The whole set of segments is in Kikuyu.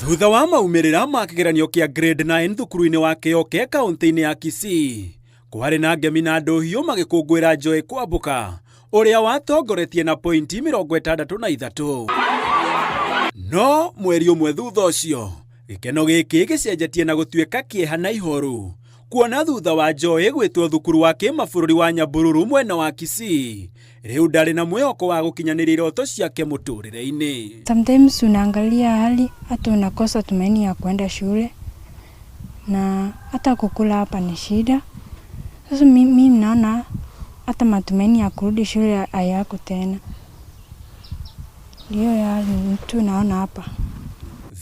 Thutha wa maumĩrĩra ma kĩgeranio kĩa grade 9 thukuru-inĩ wa Kĩoke kaũntĩ-inĩ ya Kisii, kwarĩ na ngemi na ndũhiũ magĩkũngũĩra Joy Kwamboka ũrĩa watongoretie na pointi 63. No mweri ũmwe thutha ũcio, gĩkeno gĩkĩ gĩcenjetie na gũtuĩka kĩeha na ihoru kuona thutha wa Joy gwĩtwo thukuru wa kĩmabũrũri wa Nyambururu mwena wa Kisii, rĩu ndarĩ na mwĩhoko wa gũkinyanĩria iroto ciake mũtũrĩre-inĩ. Sometimes unaangalia hali hata unakosa tumaini ya kuenda shule na hata kukula hapa ni shida. Sasa mimi naona hata matumaini ya kurudi shule hayako tena. Ndiyo hali tu naona hapa.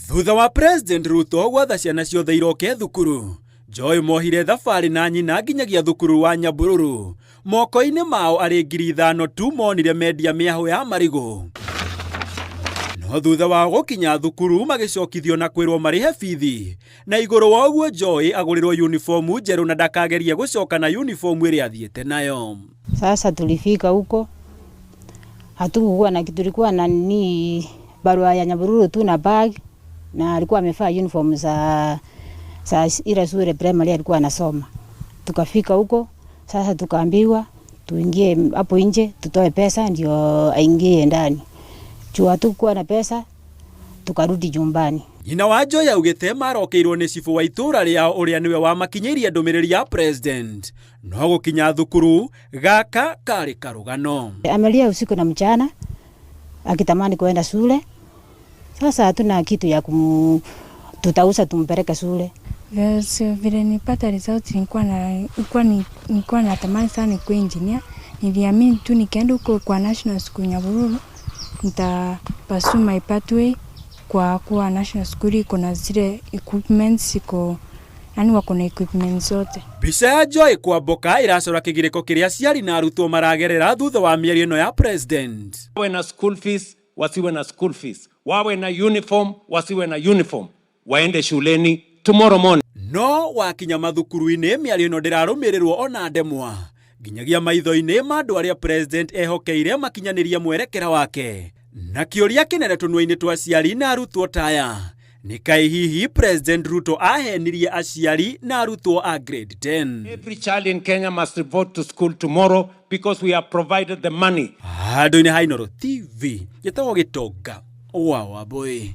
Thutha wa President Ruto gwatha ciana ciothe iroke thukuru, Joy mohire thabarĩ na nyina nginyagia thukuru wa Nyambururu. Moko-inĩ mao arĩ 5,000 tu monire mendia mĩahũ ya marigũ. No thutha wao gũkinya thukuru magĩcokithio na kwĩrwo marĩhe bithi. Na igũrũ wa ũguo Joy agũrĩrwo uniform njerũ na ndakagerie gũcoka na uniform ĩrĩa athiĩte nayo. Sasa tulifika huko hatukukuwa na kitu, tulikuwa na ni barua ya Nyambururu tu na bag, na alikuwa amevaa uniform za ile shule primary alikuwa anasoma. Tukafika huko sasa tukaambiwa tuingie hapo nje tutoe pesa ndio aingie ndani. Juu hatukuwa na pesa tukarudi nyumbani. Nyina wa Joy augĩte marokeirwo nĩ cibũ wa itũũra rĩao ũrĩa nĩwe wamakinyĩirie ndũmĩrĩri ya president. No gũkinya thukuru gaka karĩ karũgano. Amelia usiku na mchana akitamani kuenda shule. Sasa hatuna kitu ya tutauza tumpeleke shule. Vile nilipata result nilikuwa natamani sana nikuwe engineer. Niliamini tu nikienda huko kwa National School Nyabururu nita pursue my pathway kwa kuwa National School iko na zile equipments, iko yani wako na equipments zote. Mbica ya Joy Kwamboka ĩracora kĩgirĩko kĩrĩa aciari na arutwo maragerera thutha wa mĩario ĩno ya president. Wawe na school fees, wasiwe na school fees. Wawe na uniform, wasiwe na uniform. Waende shuleni tomorrow morning. No wakinya mathukuru-inĩ mĩario ĩno ndĩrarũmĩrĩrwo ona ndemwa nginyagia maitho-inĩ ma andũ arĩa president ehokeire makinyanĩrie mwerekera wake. Na kĩũria kĩnene tũnua-inĩ twa aciari na arutwo taya nĩ kaĩ hihi President Ruto ahenirie aciari na arutwo a grade 10. Every child in Kenya must report to school tomorrow because we have provided the money. Handũ-inĩ ha Inooro TV, njĩtagwo Gĩtonga wa Wambũi.